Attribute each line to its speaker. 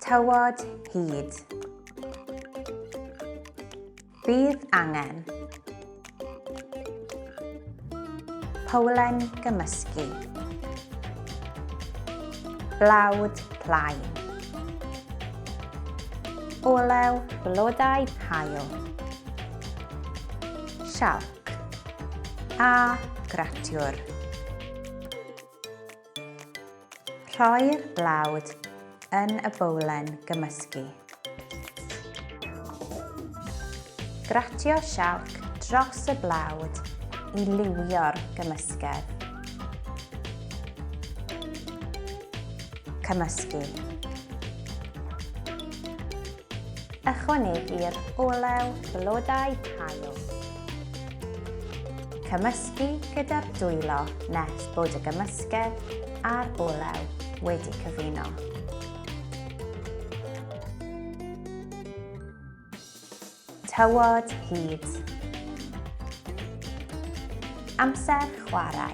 Speaker 1: Tywod hyd. Bydd angen. Powlen gymysgu. Blawd plaen. Olew blodau haul. Sialc. A gratiwr. Rhoi'r blawd yn y bowlen gymysgu. Gratio sialc dros y blawd i liwio'r gymysgedd. Cymysgu. Ychwanegu'r olew blodau haul. Cymysgu gyda'r dwylo nes bod y gymysgedd a'r olew wedi cyfuno. Tywod hyd. Amser chwarae.